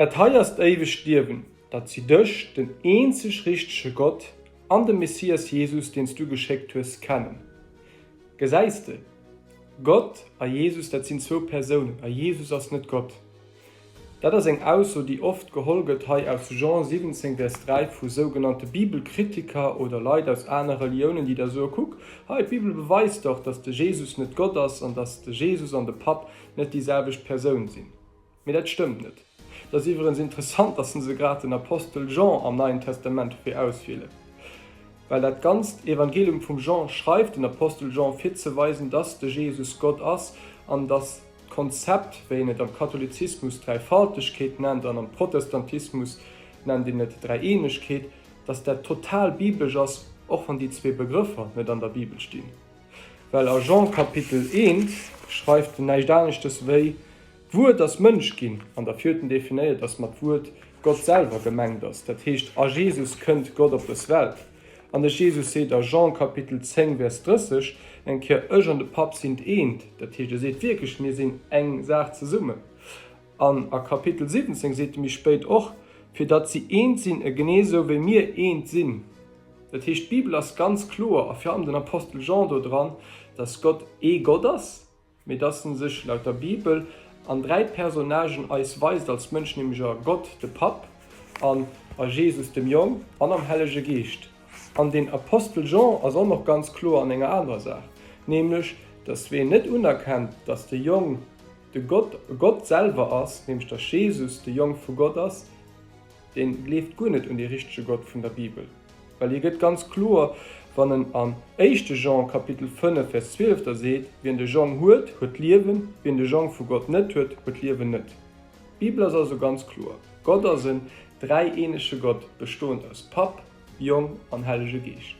Dat hei ass d'éiwegt Liewen, datt si dech, den eenzeg richtege Gott, an de Messias Jesus, deen s du geschéckt hues, kennen. Gesäis de? Gott a Jesus, dat sinn zwou Persounen, a Jesus ass net Gott. Dat ass eng Ausso, déi oft geholl gëtt hei aus Jean 17, Vers 3 vu sougenannte Bibelkritiker oder Leit aus aner Reliounen, déi da soe, Kuck, hei, d'Bibel beweist dach, datt de Jesus net Gott ass an datt de Jesus an de Papp net déi selwecht Persoun sinn. Mee dat stëmmt net. Et ass iwwerens interessant, dass se grad den Apostel Jean am Neien Testament dofir auswielen. Well dat ganzt Evangelium vum Jean schreift den Apostel Jean fir ze weisen, dass de Jesus Gott ass an dass d'Konzept, wéi een et am Katholizismus Dräifaltegkeet nennt an am Protestantismus nennt een et Dräieenegkeet, dass dat total biblesch ass, och wann déi zwee Begrëffer net an der Bibel stinn. Well a Jean Kapitel 1 schreift en näischt aneschtes wéi, D'Wuert ass Mënsch ginn, an da fiert en definéiert, dass mat Wuert Gott selwer gemengt ass, dat heescht a Jesus kënnt Gott op dës Welt. An de Jesus seet a Jean Kapitel 10 Vers 30 eng Kéier, Ech an de Papp sinn eent, dat heescht e seet wierklech, mir sinn eng Saach zesummen. An a Kapitel 17 seet e méi spéit och, fir datt si eent sinn, genee esou wéi mir eent sinn. Dat heescht d'Bibel ass ganz kloer, a vir allem den Apostel Jean do dran, dass Gott ee Gott ass, mee dass en sech laut der Bibel an 3 Personnagen eis weist als Mënsch, nämlech a Gott de Papp an a Jesus dem Jong an am Hellege Geescht. An den Apostel Jean ass och nach ganz kloer an enger anerer Saach, nämlech dass ween net unerkennt, dass de Jong de Gott, Gott selwer ass, nämlech dass Jesus de Jong vu Gott ass, Deen gleeft guer net un dee richtege Gott vun der Bibel, well hie gëtt ganz kloer, wann en an éischte Jean Kapitel 5 Vers 12 da seet, Wien de Jong huet, huet d'Liewen, wien de Jong vu Gott net huet, huet d'Liewen net. D'Bibel ass also ganz kloer, Gott ass en dräieenege Gott, bestoend aus Papp, Jong an Hellege Geescht.